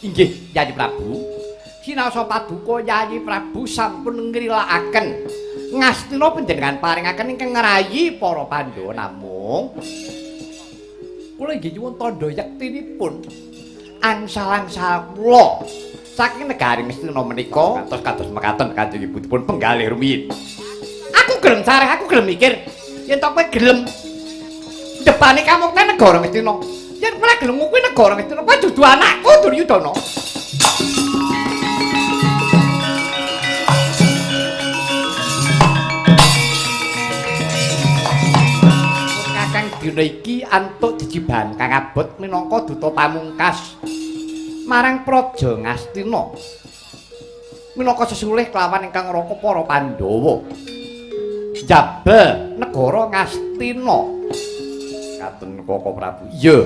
Inggih, Yayi Prabu. Sinaosa paduka Yayi Prabu sampun ngrilakaken Ngastina panjenengan paringaken ingkang ngrayi para Pandhawa, namung kula inggih nyuwun tandha yektinipun angsal-angsal kula saking negari Ngastina menika kados kados mekaten Kanjeng Ibu dipun penggalih rumiyin. Aku gelem sareh, aku gelem mikir yen to kowe gelem depane kamukten negara Ngastina. Yen kowe gelem kuwi negara Ngastina, kowe dudu anakku Duryudana. Kakang dina iki antuk jejibahan kang abot minangka duta pamungkas marang Praja Ngastina. Minangka sesulih kelawan ingkang raka para Pandhawa. Njabel negara Ngastina. Katen Koko Prabu. Iya.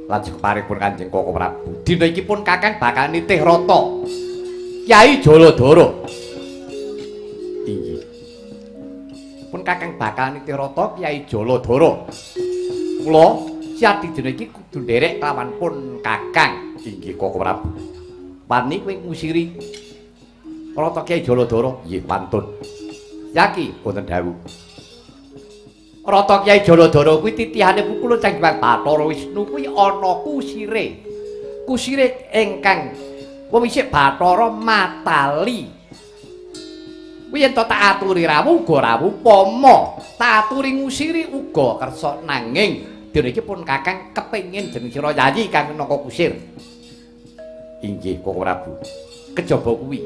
Lajeng keparipun Kanjeng Koko Prabu. Dina iki pun Kakang bakal nitih rata Kyai Jaladara. Inggih. Pun Kakang bakal nitih rata Kyai Jaladara. Mula siati dina iki kudu nderek kelawan pun Kakang. Inggih Koko Prabu. Wani kowe ngusiri rata Kyai Jaladara? Nggih, pantun. Yaki wonten dawuh. Rata Kyai Jaladara kuwi titihane pukulun Sang Hyang Bathara Wisnu kuwi ana kusire. Kusire ingkang wewisik Bathara Matali. Kuwi yen to tak aturi rawuh uga rawuh pama, tak aturi ngusiri uga kersa, nanging dina iki pun Kakang kepengin jeneng sira yayi kang minangka kusir. Inggih Koko Prabu. Kejaba kuwi.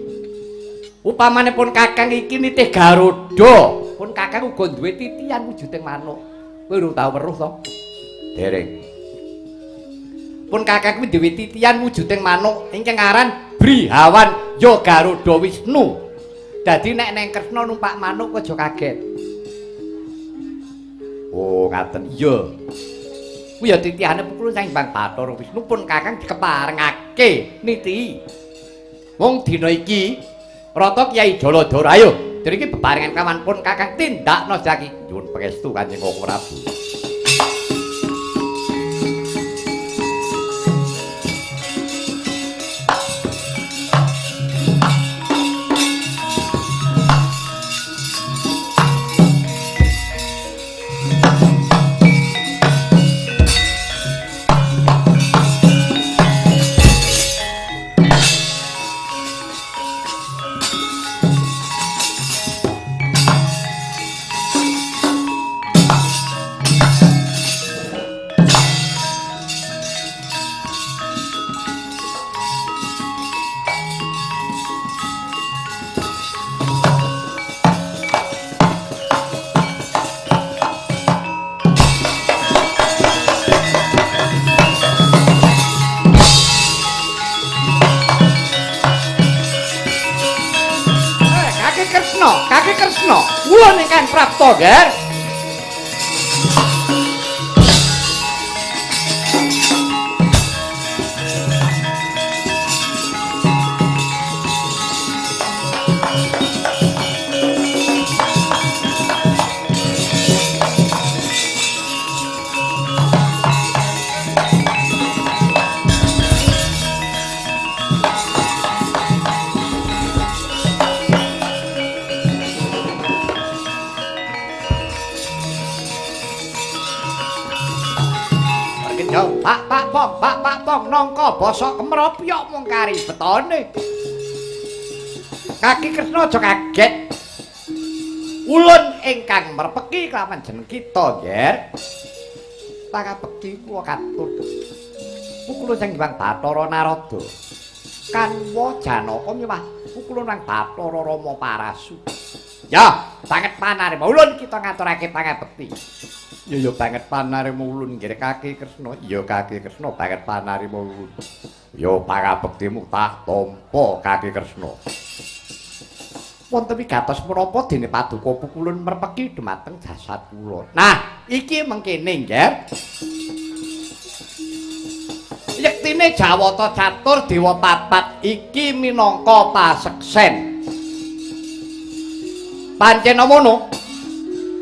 Upamane pun Kakang iki nitih Garuda, pun Kakang uga duwe titihan wujuding manuk. Kowe urung tau weruh to? Dereng. Pun Kakang kuwi duwe titihan wujuding manuk ingkang aran Brihawan ya Garuda Wisnu. Dadi nek neng Kresna numpak manuk aja kaget. Oh, ngaten. Iya. Kuwi ya titihane pukulun Sang Hyang Bathara Wisnu pun Kakang dikeparengake nitihi. Wong dina iki rata Kyai Jaladara ayo dene iki bebarengan kawan pun Kakang tindakno jaki. Nyuwun pangestu Kanjeng Koko Prabu. Kaki Kresna, ulun ingkang prapta, Ger. Pak pak pong, pak pak pong, nangka bosok kemropyok mung kari betone. Kaki Kresna aja kaget. Ulun ingkang merpeki kelawan jeneng kita, Ger. Pangabekti kula katur. Pukulun Sang Hyang Bathara Narada. Kanwa Janaka miwah pukulun Sang Bathara Rama Parasu. Ya, banget panarima ulun kita ngaturake pangabekti. Ya ya banget panarima ulun nggih Kaki Kresna. Ya Kaki Kresna banget panarima ulun. Ya pangabektimu tak tampa Kaki Kresna. Wonten wigatos menapa dene paduka pukulun merpeki dumateng jasad kula. Nah, iki mengkene, Nger. Yektine Jawata Catur Dewa Papat iki minangka paseksen. Pancen ngono.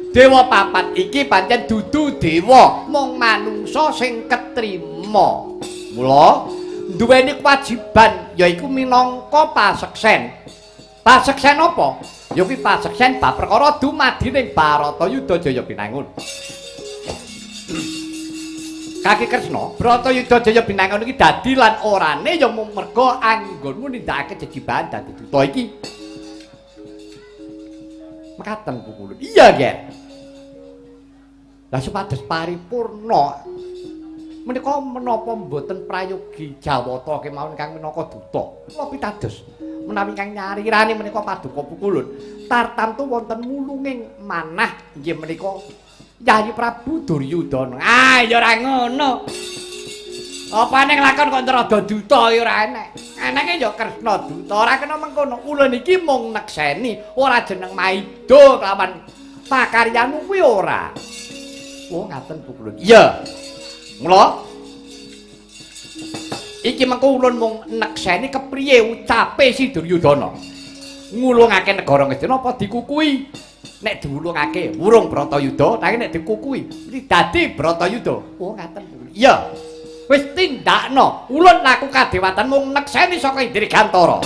Dewa Papat iki pancen dudu dewa, mung manungsa sing ketrima. Mula duweni kewajiban yaiku minangka paseksen. Paseksen apa? Ya kuwi paseksen bab perkara dumadi ning Bharatayuda Jaya Binangun. Kaki Kresna, Bharatayuda Jaya Binangun iki dadi lan orane ya mung merga anggonmu nindakake jejibahan dadi duta iki. Mekaten pukulun. Iya, Ger. Lah supados paripurna menika menapa mboten prayogi Jawata kemawon kang minangka duta. Kula pitados menawi kang nyarirani menika paduka pukulun tartamtu wonten mulunging manah inggih menika Yayi Prabu Duryudana. Ah ya ora ngono. Apa ning lakon kok rada duta ya ora enek. Eneke ya Kresna duta ora kena mengkono. Ulun iki mung nekseni ora jeneng maida kelawan pakaryanmu kuwi ora. Oh ngaten pukulun. Iya. Mula iki mengko ulun mung nekseni kepriye ucape si Duryudana. Ngulungake negara Ngastina apa dikukui? Nek diulungake wurung Bratayuda, nanging nek dikukui mesti dadi Bratayuda. Oh ngaten. Iya. Wis tindakno, ulun laku kadewatan mung nekseni saka Indrigantara.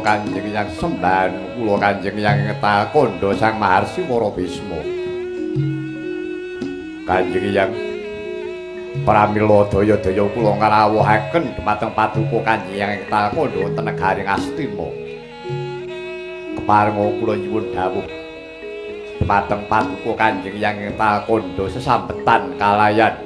Kanjeng yang sembahan kula Kanjeng yang ngetal kandha Sang Maharsi Wara Bisma. Kanjeng yang pramila daya-daya kula ngrawuhaken dumateng paduka Kanjeng yang ngetal kandha wonten negari Ngastina. Keparenga kula nyuwun dawuh dumateng paduka Kanjeng yang ngetal kandha sesambetan kalayan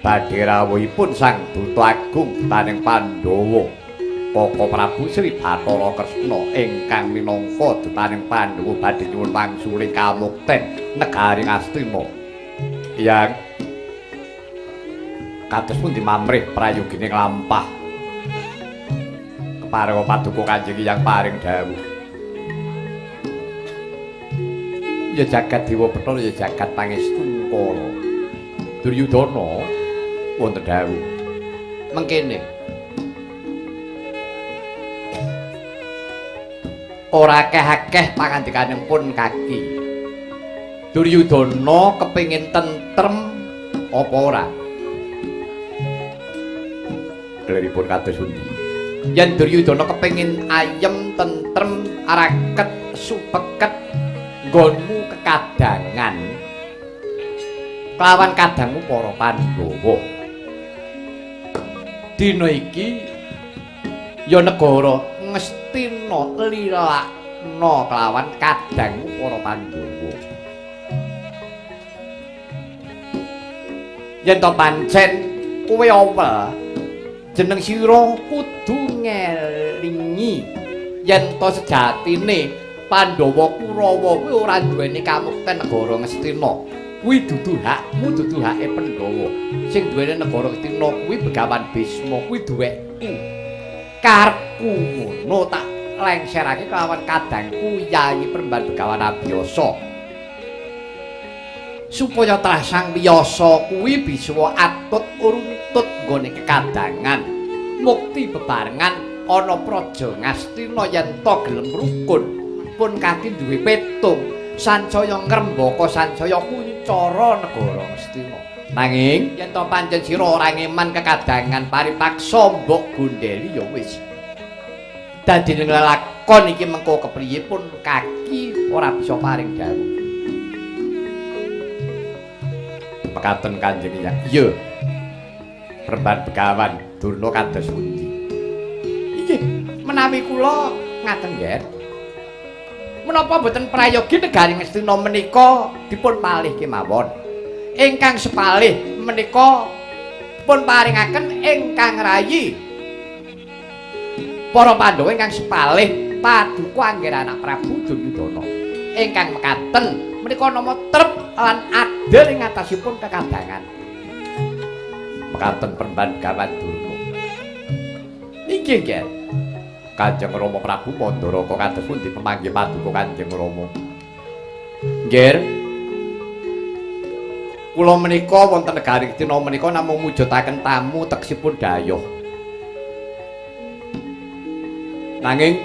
badhe rawuhipun Sang Duta Agung dutaning Pandhawa. Koko Prabu Sri Bathara Kresna ingkang minangka dutaning Pandhawa badhe nyuwun wangsuling kamukten negari Ngastina. Yang kados pundi mamrih prayogine nglampah. Keparenga paduka Kanjeng Hyang paring dawuh. Ya jagat Dewa Bathara ya jagat Pangestu Kala. Duryudana wonten dawuh. Mengkene. Ora akeh-akeh pangandikanipun kaki. Duryudana kepengin tentrem apa ora? Keliripun kados pundi? Yen Duryudana kepengin ayem tentrem raket supeket nggonmu kekadangan kelawan kadangmu para Pandhawa. Dina iki ya negara Ngastina lilakna kelawan kadangmu para Pandhawa. Yen to pancen kowe owel jeneng sira kudu ngelingi yen to sejatine Pandhawa Kurawa kuwi ora duweni kamukten negara Ngastina. Kuwi dudu hakmu, dudu hake Pandhawa. Sing duweni negara Ngastina kuwi Begawan Bisma, kuwi duwekku. Karepku ngono tak lengserake kelawan kadangku Yayi Premban Begawan Abiyasa. Supaya trah Sang Wiyasa kuwi bisa atut runtut nggone kekadangan. Mukti bebarengan ana praja Ngastina yen to gelem rukun. Pun kaki duwe petung sancaya ngrembaka sancaya kuncara negara Ngastina. Nanging yen to pancen sira ora ngeman kekadangan paripaksa mbok gondheli ya wis. Dadi lelakon iki mengko kepriye pun kaki ora bisa paring dawuh. Mekaten Kanjeng Hyang. Iya. Peremban Begawan Durna kados pundi? Inggih, menawi kula ngaten nggih. Menapa mboten prayogi negari Ngastina menika dipun palih kemawon. Ingkang sepalih menika pun paringaken ingkang rayi. Para Pandhawa ingkang sepalih paduka angger anak Prabu Duryudana. Ingkang mekaten menika nama trep lan adil ing atasipun kekadangan. Mekaten Peremban Begawan Durna. Inggih nggih. Kanjeng Rama Prabu Mandaraka kados pundi pemanggih paduka Kanjeng Rama? Nggih. Kula menika wonten negari Ngastina menika namung mujudaken tamu tegesipun dayoh. Nanging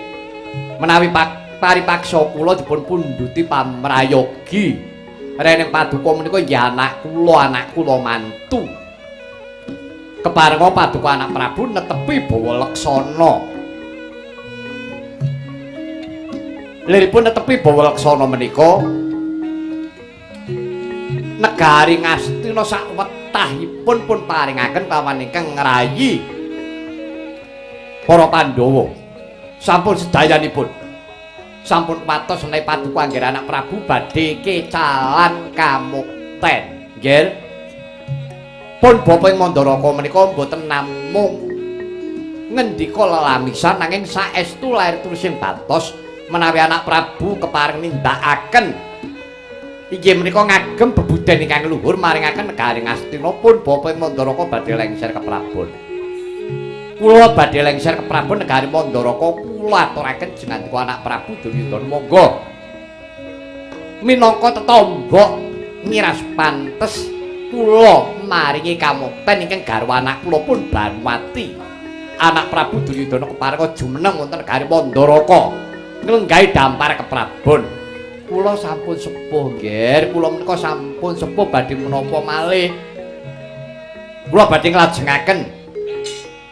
menawi paripaksa kula dipun pundhuti pamrayogi rening paduka menika nggih anak kula mantu. Keparenga paduka anak Prabu netepi bawa leksana. Liripun netepi bawa leksana menika negari Ngastina sakwetahipun pun paringaken pawan ingkang ngrayi para Pandhawa. Sampun sedayanipun. Sampun patos menawi paduka angger anak Prabu badhe kecalan kamukten. Nggih. Pun bapa ing Mandaraka menika mboten namung ngendika lelamisan nanging saestu lair tulising batos menawi anak Prabu kepareng nindakaken inggih menika ngagem bebuden ingkang luhur maringaken negari Ngastina pun bapa ing Mandaraka badhe lengser keprabon. Kula badhe lengser keprabon negari Mandaraka kula aturaken jenengandika anak Prabu Duryudana monggo. Minangka tetombok miras pantes kula maringi kamukten ingkang garwa anak kula pun Banuwati. Anak Prabu Duryudana keparenga jumeneng wonten negari Mandaraka nglenggahi dampar keprabon. Kula sampun sepuh nggih, kula menika sampun sepuh badhe menapa malih. Kula badhe nglajengaken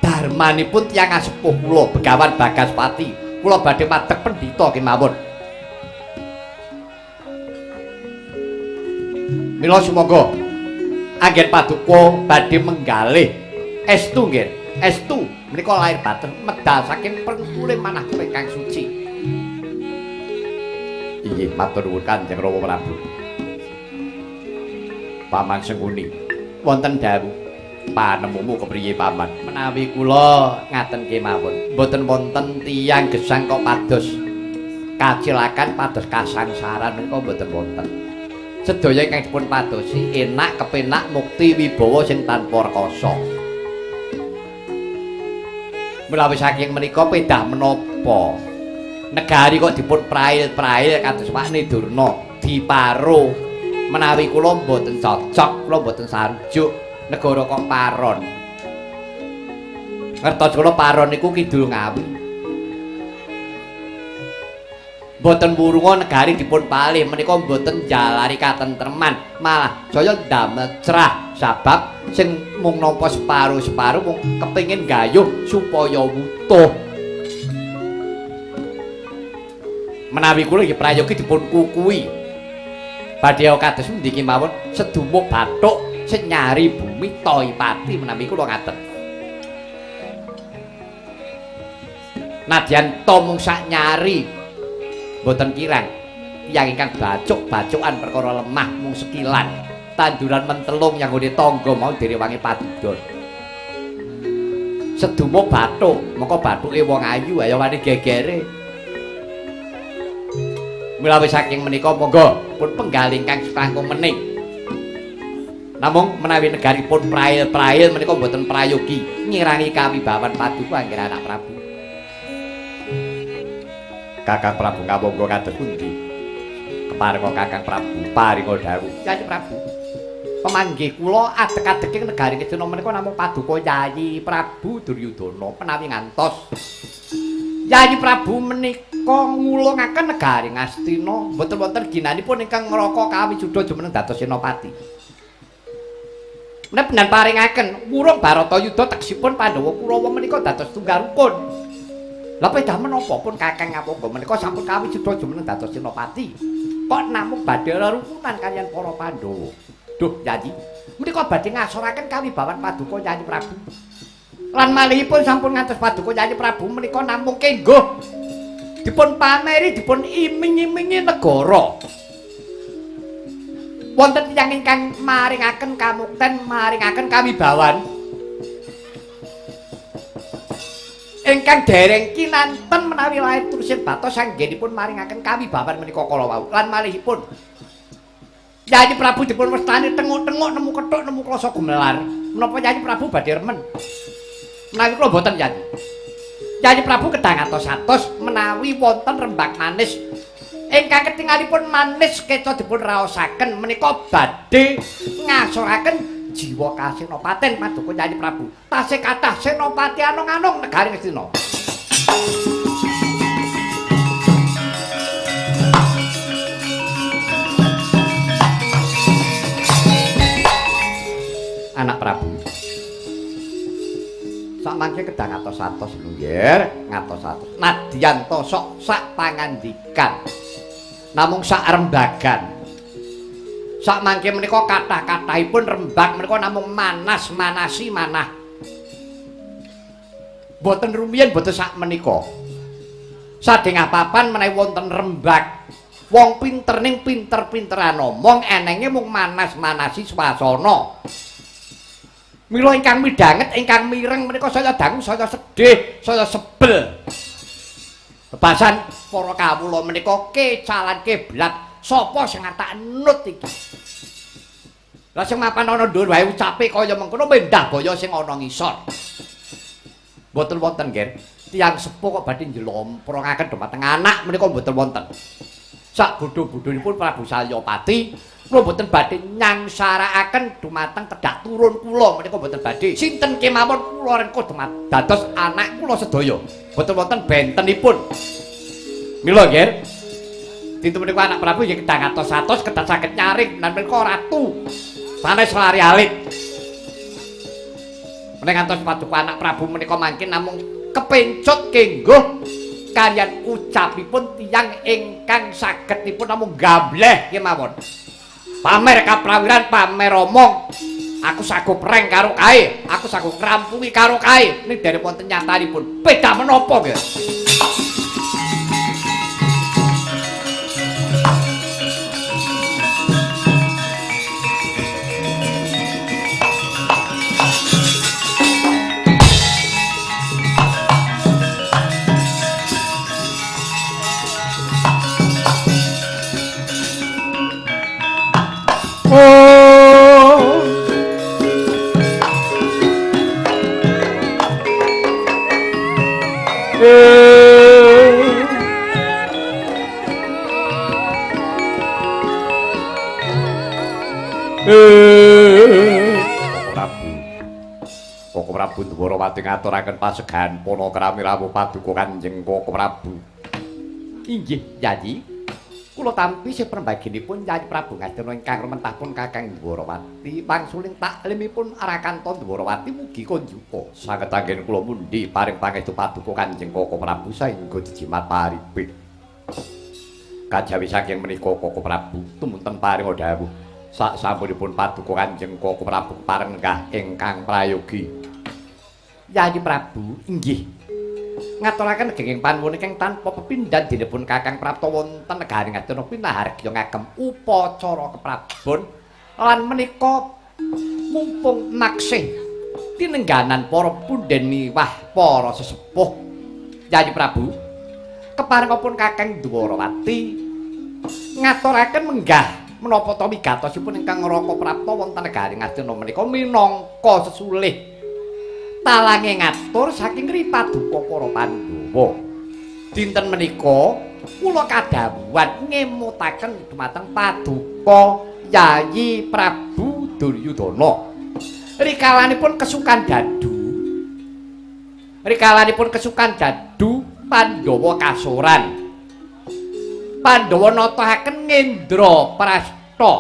dharmanipun tiyang asepuh kula Begawan Bagaspati. Kula badhe madeg pendhita kemawon. Mila sumangga anggen paduka badhe menggalih estu nggih, estu menika lair batin medal saking prentule manah kula ingkang suci. Inggih matur nuwun Kanjeng Rama Prabu. Paman Sengkuni wonten dawuh panemumu kepriye paman? Menawi kula ngaten kemawon, mboten wonten tiyang gesang kok pados kacilakan pados kasangsaran menika mboten wonten. Sedaya ingkang dipun padosi enak kepenak mukti wibawa sing tanpa rekoso. Menawi saking menika pedah menapa negari kok dipun prail-prail kados Pakne Durna diparo. Menawi kula mboten cocok, kula mboten sarujuk negara kok paron. Ngertos kula paron niku kidul Ngawi. Mboten wurunga negari dipun palih menika mboten njalari katentreman, malah saya ndamel cerah sabab sing mung nampa separuh-separuh mung kepengin gayuh supaya wutuh. Menawi kula nggih prayogi dipun kukuhi. Badhe kados pundi kemawon sedumuk bathuk sing nyari bumi toipati menawi kula ngaten. Nadyan to mung sak nyari mboten kirang tiyang ingkang bacuk-bacukan perkara lemah mung sekilan tanduran mentelung yang nggone tangga mau direwangi padudon. Sedumuk bathuk, mongko bathuke wong ayu ayo wani gegere. Mila saking menika monggo pun penggalih ingkang selangkung mening. Namung menawi negaripun prail-prail menika mboten prayogi ngirangi kawibawan paduka angger anak Prabu. Kakang Prabu ngawangga kados pundi? Keparenga Kakang Prabu paringa dawuh. Yayi Prabu. Pemanggih kula adeg-adeking negari Ngastina menika namung paduka Yayi Prabu Duryudana menawi ngantos Yayi Prabu menika ngulungaken negari Ngastina mboten wonten ginanipun ingkang ngraka kawisuda jumeneng dados senopati. Menawi paringaken wurung Baratayuda tegesipun Pandhawa Kurawa menika dados tunggal rukun. Lha pedah menapa pun Kakang Ngawangga menika sampun kawisuda jumeneng dados senopati. Kok namung badhe rerukunan kaliyan para Pandhawa. Duh, Yayi, menika badhe ngasoraken kawibawan paduka Yayi Prabu. Lan malihipun sampun ngantos paduka Yayi Prabu menika namung kengguh dipun pameri dipun iming-imingi negara. Wonten tiyang ingkang maringaken kamukten, maringaken kawibawan ingkang dereng kinanten menawi lair terusin batos anggenipun maringaken kawibawan menika kala wau. Lan malihipun Yayi Prabu dipun wastani tenguk-tenguk nemu kethuk nemu klasa gumelar. Menapa Yayi Prabu badhe remen? Menawi kula mboten Yayi. Yayi Prabu kedah ngatos-atos menawi wonten rembag manis ingkang ketingalipun manis keca dipun raosaken menika badhe ngasoraken jiwa kasenopaten paduka Yayi Prabu. Tasih kathah senopati anong-anong negari Ngastina. Anak Prabu. Samangke kedah ngatos-atos lho nggih, ngatos-atos. Nadyan tosok sak pangandikan. Namung sak rembagan. Sakmangke menika kathah-kathahipun rembag menika namung manas-manasi manah. Mboten rumiyin mboten sak menika. Sadengah papan menawi wonten rembag, wong pinter ning pinter-pinteran omong enenge mung manas-manasi swasana. Mila ingkang midhanget, ingkang mireng menika saya dangu, saya sedih, saya sebel. Bebasan para kawula menika kecalan kiblat. Sapa sing ngatak nut iki? Lah sing mapan ana dhuwur wae ucape kaya mengkono mendah baya sing ana ngisor. Mboten wonten, Ger. Tiyang sepuh kok badhe njlomprokaken dhumateng anak menika mboten wonten. Sak bodho-bodhonipun Prabu Salyapati kula mboten badhe nyangsarakaken dumateng tedhak turun kula menika mboten badhe. Sinten kemawon kula rengkuh dados anak kula sedaya. Mboten wonten bentenipun. Mila, Ger, dinten menika anak Prabu nggih kedah ngatos-atos kedah saged nyaring lan menika ratu sanes lari alit. Menika ngantos paduka anak Prabu menika mangkin namung kepencut kengguh kaliyan ucapipun tiyang ingkang sagedipun namung gambleh kemawon. Pamer kaprawiran, pamer omong. Aku sago preng karo kae, aku sago ngrampungi karo kae. Ning dereng wonten nyatanipun. Beda menapa nggih? Koko Prabu Ndwarawati ngaturaken pasegahan panakrami rawuh paduka Kanjeng Koko Prabu. Inggih, Yayi. Kula tampi seprembaginipun Yayi Prabu Ngastina ingkang rumentah pun Kakang Ndwarawati wangsuling taklimipun Rakanta Ndwarawati mugi kunjuka sanget anggen kula mundhi paring pangestu paduka Kanjeng Koko Prabu saengga jejimat paripih. Kajawi saking menika Koko Prabu tumunten paring dawuh sak sampunipun paduka Kanjeng Koko Prabu kepareng lenggah ingkang prayogi. Yayi Prabu, inggih. Ngaturaken genging panuwun ingkang tanpa pepindhan denipun Kakang Prapta wonten negari Ngastina pinahargya ngagem upacara keprabon lan menika mumpung maksih tinengganan para punden miwah para sesepuh. Yayi Prabu, keparengipun Kakang Ndwarawati ngaturaken menggah menapa ta wigatosipun ingkang Raka Prapta wonten negari Ngastina menika minangka sesulih talange ngatur saking ripaduka para Pandhawa. Dinten menika kula kadhawuhan ngemutaken dumateng paduka Yayi Prabu Duryudana. Rikalanipun kesukan dadu. Rikalanipun kesukan dadu Pandhawa kasoran. Pandhawa natahaken Ngendra Prasta.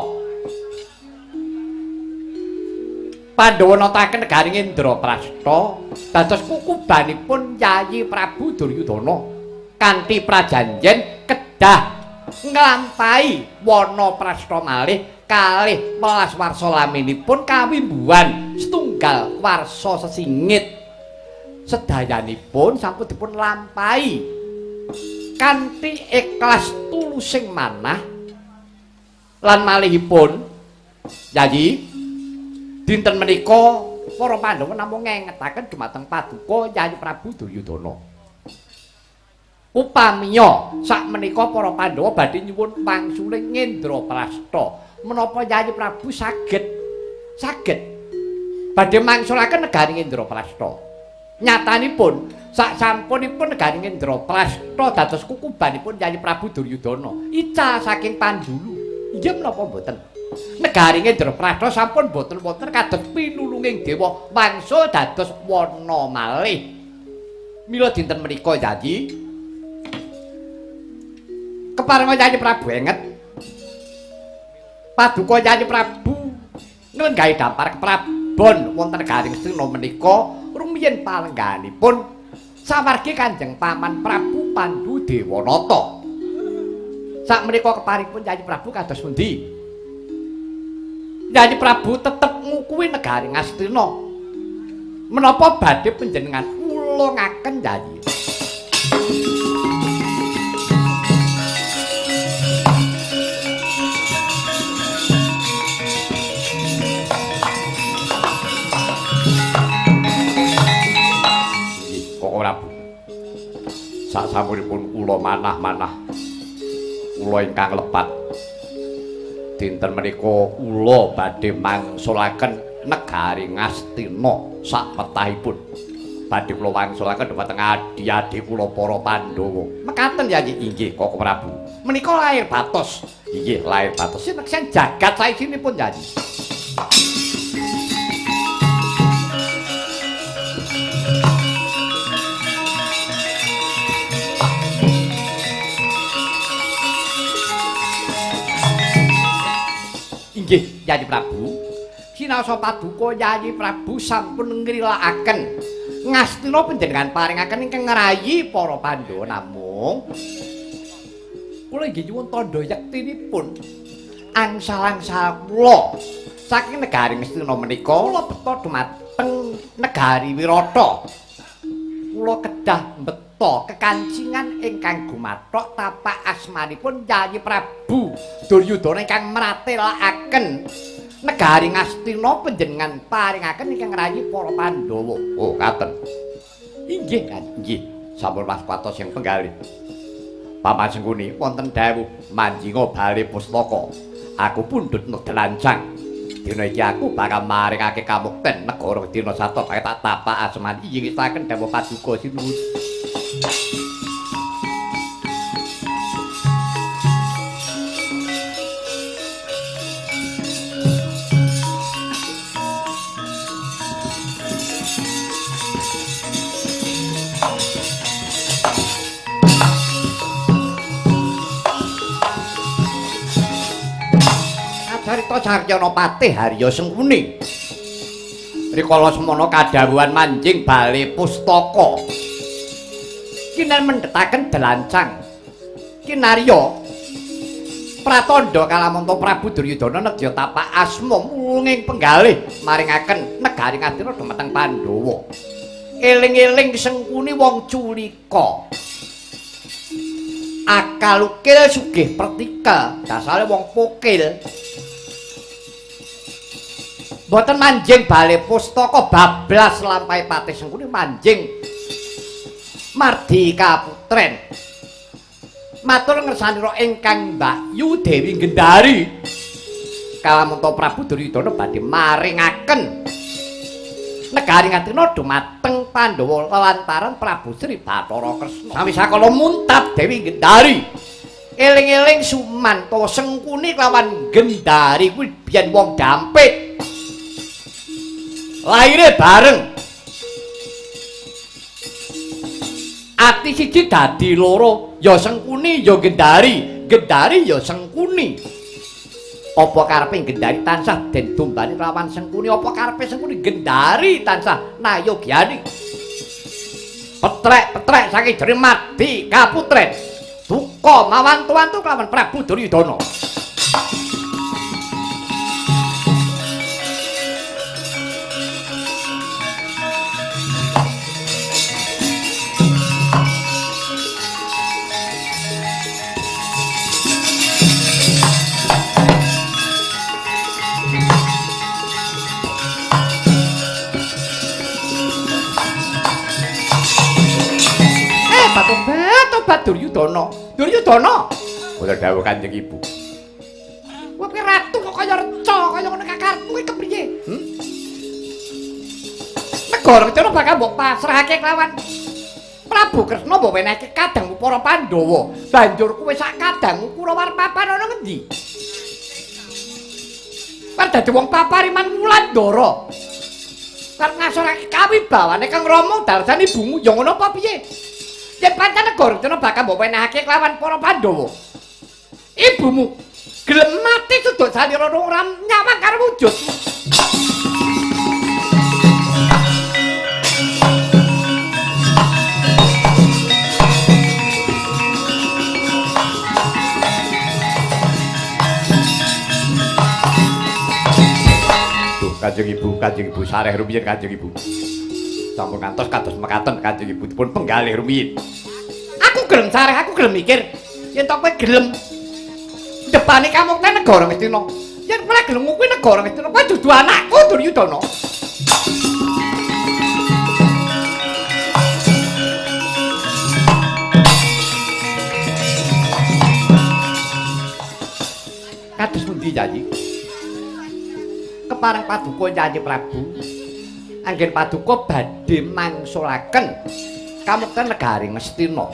Pandhawa nataken negari Indraprasta dados kukubanipun Yayi Prabu Duryudana kanthi prajanjen kedah nglampahi wana prasta malih kalih welas warsa laminipun kawimbuhan setunggal warsa sesingit. Sedayanipun sampun dipun lampahi kanthi ikhlas tulusing manah lan malihipun Yayi dinten menika para Pandhawa namung ngengetaken dumateng paduka Yayi Prabu Duryudana. Upamiya sakmenika para Pandhawa badhe nyuwun wangsuling Indraprasta, menapa Yayi Prabu saged badhe mangsulaken negari Indraprasta. Nyatanipun saksampunipun negari Indraprasta dados kukubanipun Yayi Prabu Duryudana ical saking Pandulu. Inggih menapa mboten? Negari Indraprasta sampun boten wonten kados pinulunging dewa wangsul dados wana malih. Mila dinten menika Yayi keparenga Yayi Prabu enget paduka Yayi Prabu nglenggahi dampar keprabon wonten negari Ngastina menika rumiyin palengganipun sawargi Kanjeng Paman Prabu Pandu Dewanata. Sakmenika keparipun Yayi Prabu kados pundi? Yayi Prabu tetep ngukuhi negari Ngastina. Menapa badhe panjenengan ulungaken Yayi? Nggih, Koko Prabu. Sasampunipun kula manah-manah kula ingkang lepat dinten menika kula badhe mangsulaken negari Ngastina sakmetahipun. Badhe kula wangsulaken dhumateng adi-adi kula para Pandhawa. Mekaten Yayi? Inggih, Koko Prabu. Menika lair batos. Inggih, lair batos sineksen jagat saisinipun Yayi. Inggih, Yayi Prabu. Sinaosa paduka Yayi Prabu sampun ngrilakaken Ngastina panjenengan paringaken ingkang ngrayi para Pandhawa. Namung kula inggih nyuwun tandha yektinipun angsal-angsal kula saking negari Ngastina menika kula beto dumateng negari Wirata. Kula kedah mbeta kekancingan ingkang gumathok tapak asmanipun Yayi Prabu Duryudana ingkang mratelakaken negari Ngastina panjenengan paringaken ingkang ngrayi para Pandhawa. Oh, ngaten. Inggih, inggih. Sampun waspatos yang penggalih. Paman Sengkuni wonten dawuh manjinga bale pustaka. Aku pundhut nedelancang. Dina iki aku bakal maringake kamukten negara Dina Sata bakal tak tapak asmani. Inggih ngestaken dawuh paduka sinuwun. Carita Saryana Patih Harya Sengkuni. Rikala semana kadhawuhan manjing bale pustaka. Kinan mendhetaken delancang. Kinarya pratandha kalamanta Prabu Duryudana nedya tapak asma mulunging penggalih maringaken negari Ngastina dumateng Pandhawa. Eling-eling Sengkuni wong culika. Akal ukil sugih pertika, dasare wong pokil. Mboten manjing bale pustaka bablas lampahe Patih Sengkuni manjing mardi kaputren. Matur ngersanira ingkang Mbakyu Dewi Gendari. Kalamanta Prabu Duryudana badhe maringaken negari Ngastina dumateng Pandhawa lantaran Prabu Sri Bathara Kresna. Sami sakala muntap Dewi Gendari. Eling-eling Sumanta Sengkuni kelawan Gendari kuwi biyen wong dampit. Lahire bareng. Ati siji dadi loro, ya Sengkuni ya Gendari, Gendari ya Sengkuni. Apa karepe Gendari tansah den dombani lawan Sengkuni? Apa karepe Sengkuni Gendari tansah nayogyani? Petrek-petrek saking jere mati kaputren. Duka mawantu-wantu kelawan Prabu Duryudana. Tobat Duryudana. Duryudana. Kula dawuh Kanjeng Ibu. Kowe ratu kok kaya reca, kaya ngono kakarepmu iki kepriye? Negara Ngastina bakal mbok pasrahake kelawan Prabu Kresna mbok wenehke kadangmu para Pandhawa. Banjur kowe sak kadangmu Kurawa papan ana ngendi? Par dadi wong papariman Wulandara. Karep ngasorake kawibawane Kang Rama darsane ibumu ya ngono apa piye? Yen pancen negara Ngastina bakal mbok wenehake kelawan para Pandhawa. Ibumu gelem mati suduk salira ora nyawang karo wujud. Duh, Kanjeng Ibu sareh rumiyin Kanjeng Ibu. Sampun ngantos kados mekaten Kanjeng Ibu dipun penggalih rumiyin. Aku gelem sareh, aku gelem mikir. Yen to kowe gelem depane kamukten negara Ngastina. Yen kowe gelem kuwi negara Ngastina, kowe dudu anakku Duryudana. Kados pundi Yayi? Kepareng paduka Yayi Prabu. Anggen paduka badhe mangsulaken kamukten negari Ngastina.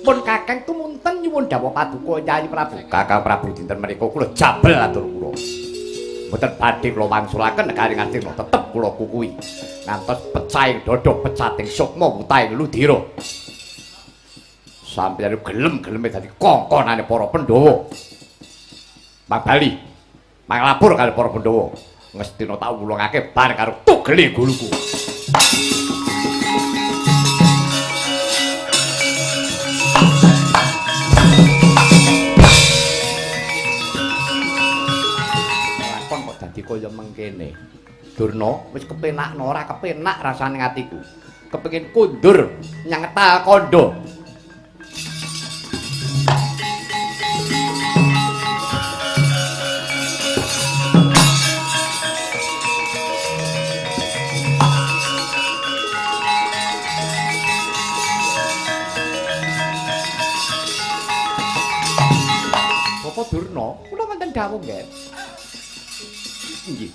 Pun kakang tumunten nyuwun dawuh paduka Yayi Prabu. Kakang Prabu dinten menika kula jabel atur kula. Mboten badhe kula wangsulaken negari Ngastina, tetep kula kukuhi. Ngantos pecahing dada, pecating sukma, wutahing ludira. Sampeyan gelem-geleme dadi kongkonane para Pandhawa. Mang bali, mang lapor karo para Pandhawa. Ngastina tak wulungake bareng karo tugele guluku. Dadi kaya mengkene. Durna wis kepenakno ora kepenak rasane atiku. Kepengin kundur nyang ngetal kandha. Bapak Durna, kula wonten dawuh nggih. Nggih.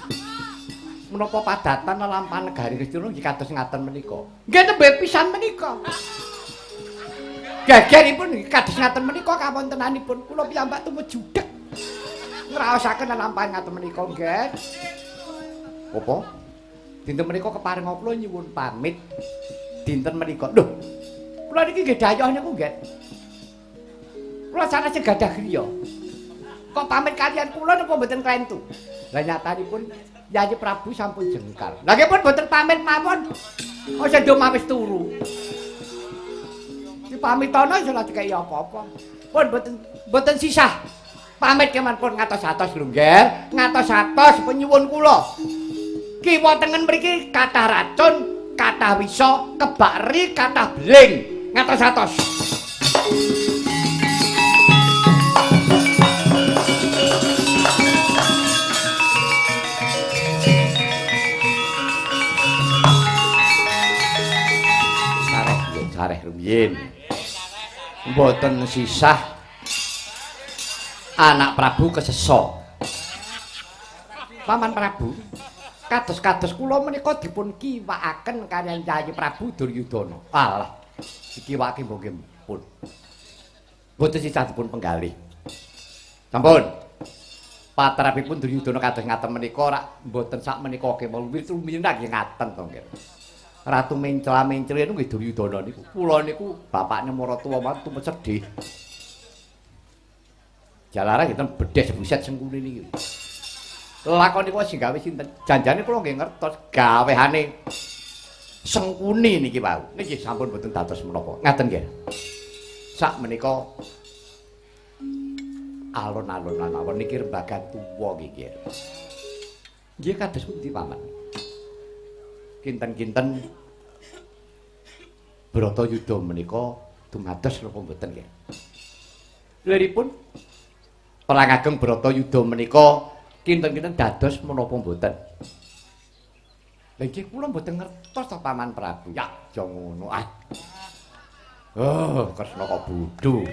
Menapa padatan lelampahan negari Ngastina nggih kados ngaten menika? Nggih nembe pisan menika. Gegeripun kados ngaten menika kawontenanipun kula piyambak tumut judheg. Ngraosaken lelampahan ngaten menika nggih. Apa? Dinten menika keparenga kula nyuwun pamit. Dinten menika. Lho. Kula niki nggih dayoh niku nggih. Kula sanes gadah griya. Kok pamit kalian kula napa mboten klentu? Lah nyatanipun Yayi Prabu sampun jengkal. Lah nggih pun mboten pamit mawon. Aja nduk wis turu. Dipamitana iso ora dikeki apa-apa. Pun mboten sisah. Pamit kemawon pun ngatos-atos lho nggih. Ngatos-atos penyuwun kula. Kiwa tengen mriki kathah racun, kathah wisa, kebak ri, kathah beling. Ngatos-atos. Sareh rumiyin. Mboten sisah anak Prabu kesesa. Paman Prabu, kados-kados kula menika dipun kiwakaken kaliyan Yayi Prabu Duryudana. Alah, dikiwakake mbok nggih pun. Mboten sisah dipun penggalih. Sampun. Patrapipun Duryudana kados ngaten menika rak mboten sak menika kemawon rumiyin nggih ngaten to nggih. Ratu mencla-mencli niku nggih Duryudana niku. Kula niku bapakne maratuwa mawon tumut sedih. Jalaran ngeten bedhes buset Sengkuni niki. Lakon niku sing gawe sinten? Janjane kula nggih ngertos gawehane Sengkuni niki wau. Niki sampun mboten dados menapa. Ngaten nggih. Sak menika alon-alon mawon niki rembagan tuwa nggih nggih. Nggih kados pundi Paman? Kinten-kinten Bratayuda menika dumados napa mboten nggih? Liripun perang ageng Bratayuda menika kinten-kinten dados menapa mboten? Lha nggih kula mboten ngertos to Paman Prabu. Ya aja ngono ah. Oh, Kresna kok bodho.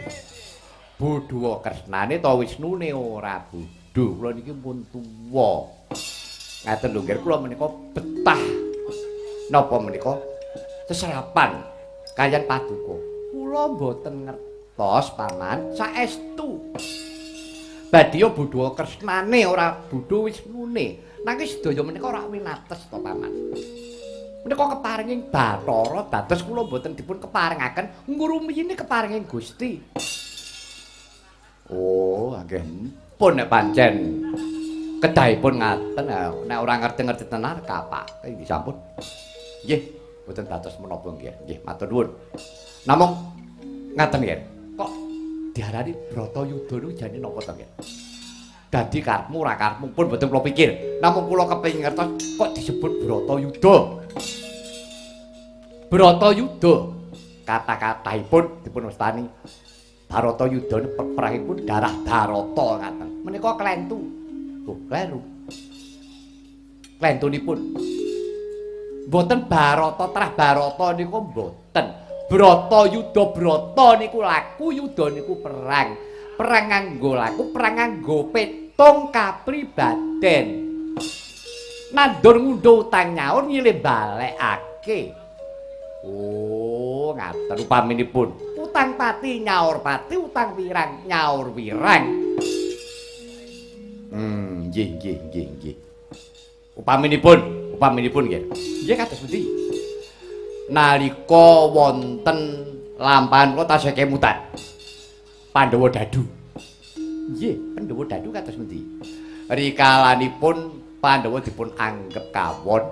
Bodho Kresnane ta Wisnune ora bodho. Kula niki pun tuwa. Ngaten lho nggih kula menika betah napa menika seserapan kaliyan paduka. Kula mboten ngertos Paman saestu. Badya bodho Kresnane ora bodho Wisnune. Nanging sedaya menika ora winates to Paman. Menika keparinging Bathara dados kula mboten dipun keparengaken ngrumiyini keparinging Gusti. Oh, nggih pun nek pancen kedahipun ngaten nek ora ngerti-ngerti tenan kapake nggih sampun. Nggih, mboten dados menapa nggih. Nggih, matur nuwun. Namung ngaten nggih. Kok diarani Bratayuda niku jane napa to nggih? Dadi karepmu ora karepmu pun mboten kula pikir. Namung kula kepengin ngertos kok disebut Bratayuda. Bratayuda kata-katahipun dipun wastani Bharatayuda peperangipun darah Bharata ngaten. Menika klentu. Oh, kleru. Klentunipun mboten Bharata trah Bharata niku mboten. Bratayuda brata niku laku, yuda niku perang. Perang nganggo laku, perang nganggo petung kapribaden. Nandur ngundhuh utang nyaur nyilih balekake. Oh, ngaten upaminipun. Utang pati nyaur pati, utang wirang nyaur wirang. Nggih nggih nggih nggih. Upaminipun, upaminipun nggih. Nggih kados pundi? Nalika wonten lampahan kula tasih kemutan. Pandhawa Dadu. Nggih, Pandhawa Dadu kados pundi? Rikalanipun Pandhawa dipun anggep kawon.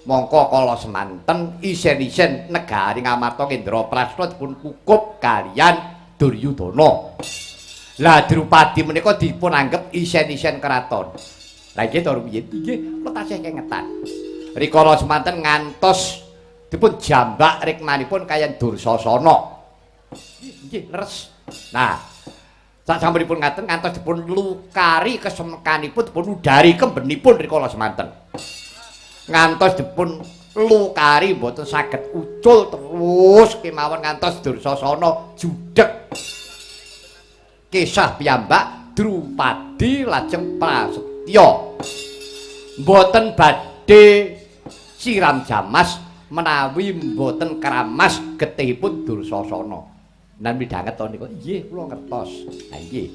Mongko kala semanten isen-isen negari Ngamarta Indraprastha dipun kukup kaliyan Duryudana. Lah Drupadi menika dipun anggep isen-isen keraton. Lah nggih to rumiyin? Nggih, kula tasih kengetan. Rikala semanten ngantos dipun jambak rikmanipun kaliyan Dursasana. Nggih, leres. Nah, sak sampunipun ngaten ngantos dipun lukari kesemekanipun dipun udari kembenipun rikala semanten. Ngantos dipun lukari mboten saged ucul terus kemawon ngantos Dursasana judheg. Kisah piyambak Drupadi lajeng prasetya. Mboten badhe siram jamas menawi mboten keramas getihipun Dursasana. Nan midhanget to niku? Nggih, kula ngertos. Lah nggih.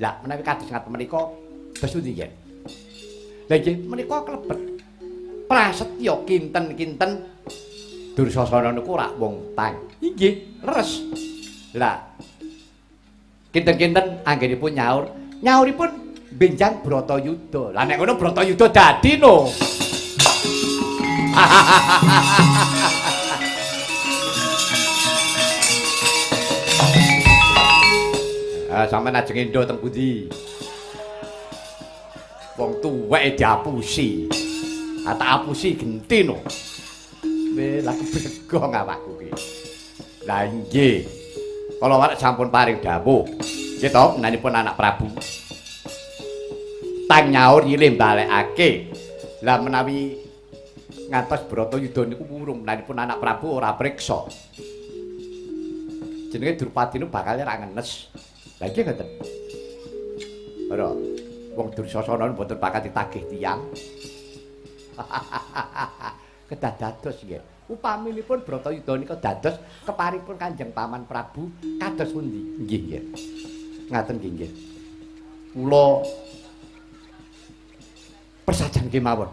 Lah menawi kados ngaten menika dos pundi nggih? Lah nggih menika klebet prasetya kinten-kinten Dursasana niku ora wong tang. Nggih, leres. Lah kinten-kinten anggenipun nyaur, nyauripun benjang Bratayuda. Lah nek ngono Bratayuda dadi no. Ah, sampeyan ajeng endo teng pundi? Wong tuweke diapusi. Ah, tak apusi genti no. Weh, lah keblegong awakku ki. Lah nggih. Kala warek sampun paring dawuh. Nggih to, menanipun anak Prabu. Tang nyaur nyilih balekake. Lah menawi ngantos Bratayuda niku wurung menanipun anak Prabu ora priksa. Jenenge Drupadi niku bakal ra ngenes. Lah nggih ngoten. Ora wong Dursasana mboten bakal ditagih tiyang. Kedah dados nggih. Upaminipun Bratayuda nika dados keparipun Kanjeng Paman Prabu kados pundi? Nggih nggih. Ngaten nggih nggih. Kula persajan kemawon.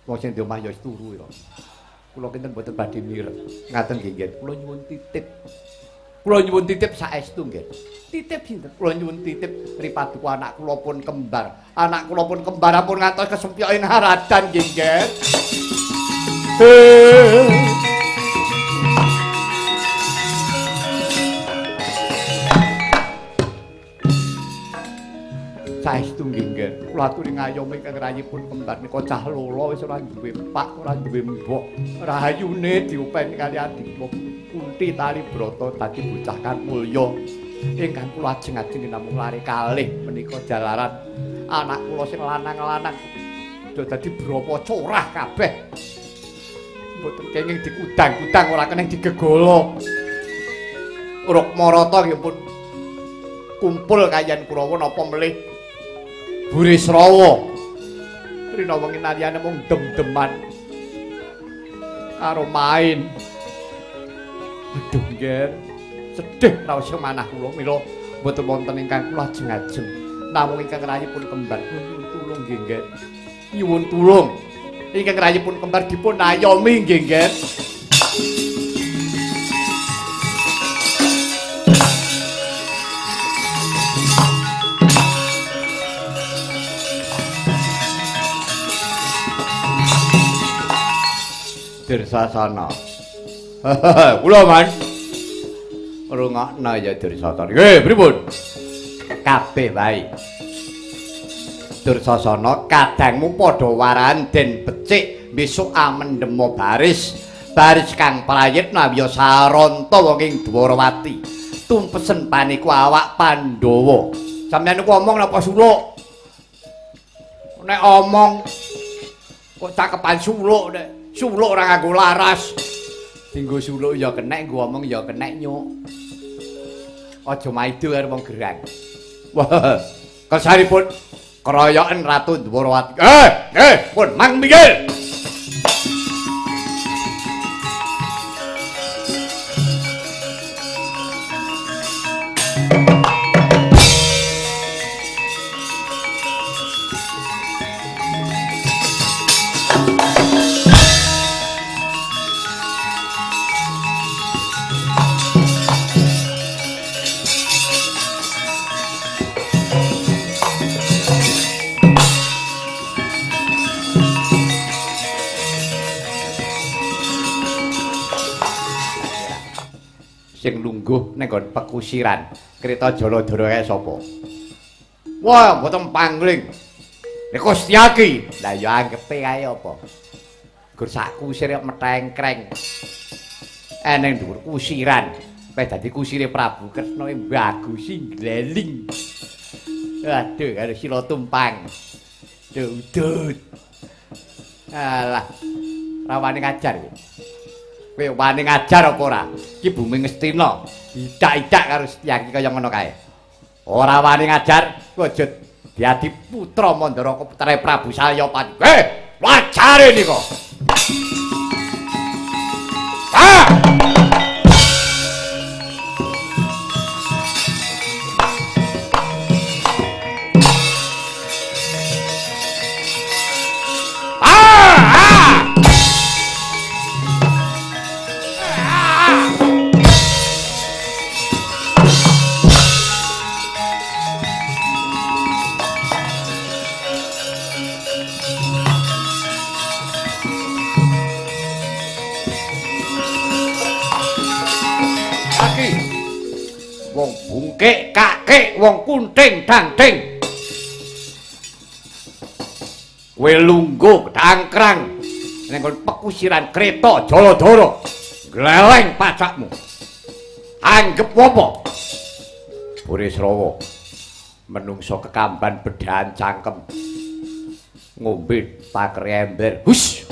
Wong sing di omah ya wis turu ya. Kula kinten mboten badhe mireng. Ngaten nggih nggih. Kula nyuwun titip. Kula nyuwun titip saestu nggih. Titip sinten? Kula nyuwun titip ripaduka anak kula pun kembar. Anak kula pun kembar ampun ngantos kesempyoke ngaradan nggih, nggih. Saestu nggih, nggih. Kula aturi ngayomi ingkang rayipun kembar nika cah lolo wis ora duwe pak, ora duwe mbok. Rahayune diopeni kali adik kula. Kunti tali brata dadi bocah kang mulya. Ingkang kula ajeng-ajeng namung lare kalih menika jalaran anak kula sing lanang-lanang do dadi brapa corah kabeh. Mboten kenging dikudang-kudang ora keneng digegala. Rukmarata nggih pun kumpul kaliyan Kurawa napa melih Burisrawa. Rina wengi naliyane mung dem-deman karo main. Aduh nggih, sedih raos manah kula mila mboten wonten ingkang kula ajeng-ajeng. Namung ingkang rayipun kembar nyuwun tulung nggih nggih. Nyuwun tulung. Ingkang rayipun kembar dipun ayomi nggih nggih. Dursasana. Kula man. Rungokno ya Dursasana. Nggih, pripun? Kabeh wae. Dursasana kadangmu padha warahan den becik besok amendema baris. Baris kang prayitna wiya saranta wong ing Dwarawati. Tumpesen paniku awak Pandhawa. Sampeyan niku omong napa suluk? Nek omong kok cakepan suluk nek suluk ora nganggo laras. Dinggo suluk ya kenek, nggo omong ya kenek nyuk. Aja maido karo wong gerang. Wah, kersaripun keroyoken Ratu Dwarawati. Pun mang minggir. Sing lungguh ning nggon pekusiran Kreta Jaladara kae sapa? Wah, mboten pangling. Niku Setyaki. Lah ya anggepe kae apa? Gur sak kusir metengkreng. Eneng dhuwur kusiran. Peh dadi kusire Prabu Kresna bagusi gleling. Aduh, karo sila tumpang. Udut. Alah. Rawane ngajar kowe. Kowe wani ngajar apa ora? Iki bumi Ngastina, diidak-idak karo Setyaki kaya ngono kae. Ora wani ngajar, kowe aja diadi putra Mandara putrane Prabu Salyapati. Lajare nika. Ah! Wong bungkik kakek wong kunting dangding. Kowe lungguh dangkrang ning nggon pekusiran Kreta Jaladara. Gleleng pacakmu. Anggep apa? Burisrawa menungso kekamban bedhahan cangkem. Ngombe takre ember. Hus.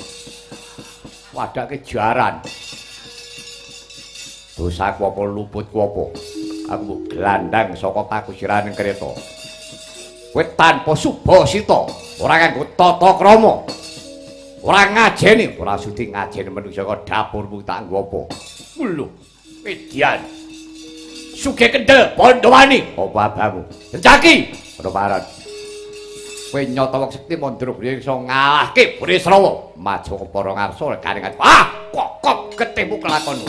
Wadake jaran. Dosaku apa luputku apa? Aku mbok glandang saka pakusirane kereta. Kowe tanpa subasita, ora nganggo tata krama. Ora ngajeni, ora sudi ngajeni manungsa kok dapurmu tak nggo apa. Lho, edian. Sugih kendel Pandhawani, apa abamu? Sencaki, padha paran. Kowe nyata wong sekti Mandraguna iso ngalahke Burisrawa. Maju kepara ngarsa garingan. Ah, kokop getihmu kelakon.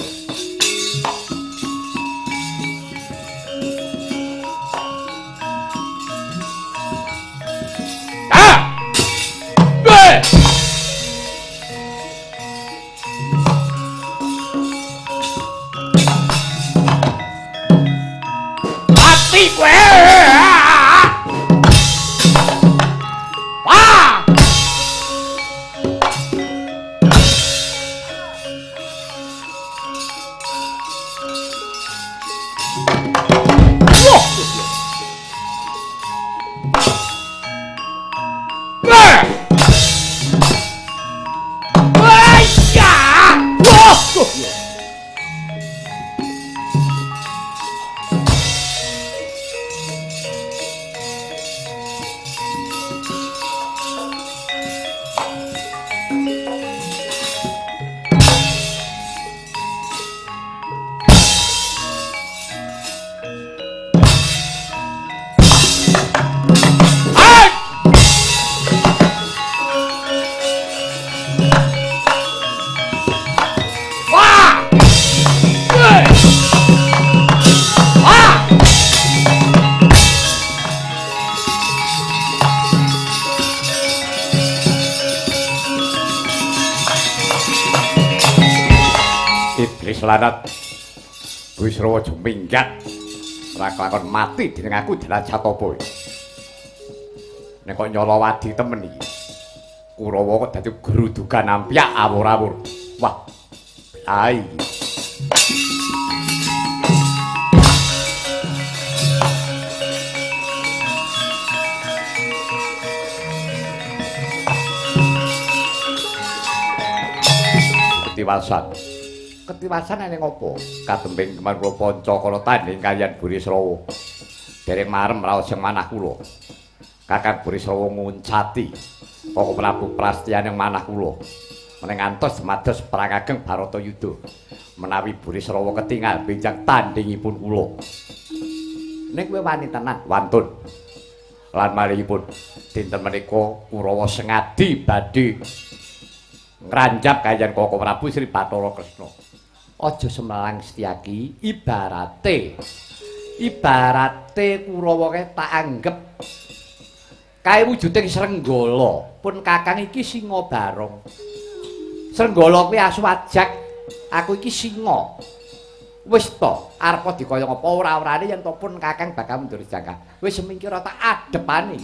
Aduh. Iblis lanat Burisrawa aja minggat ora kelakon mati dening aku derajat apa. Nek kok nyolowadi temen iki Kurawa kok dadi grudugan ampyak awur-awur. Wah, blai. Ketiwasan. Ketiwasan ane ngopo? Katembing kemar kula panca kala tandhing kaliyan Burisrawa. Dereng marem raos sing manah kula. Kakang Burisrawa nguncati Koko Prabu Prastiya ning manah kula. Mening ngantos mados perang ageng Baratayuda. Menawi Burisrawa ketingal benjang tandhingipun kula. Ning kowe wani tenan wantun. Lan malihipun dinten menika Kurawa sengadi badhe ngranjap kaliyan Koko Prabu Sri Bathara Kresna. Aja semelang Setyaki, ibarate Kurawa kae tak anggep kae wujuding Srenggala. Pun Kakang iki singa barong. Srenggala kuwi asu ajak, aku iki singa. Wis to, arep dikaya ngapa ora-orane yen to pun Kakang bakal mundur jangka. Wis semingkira tak adepane.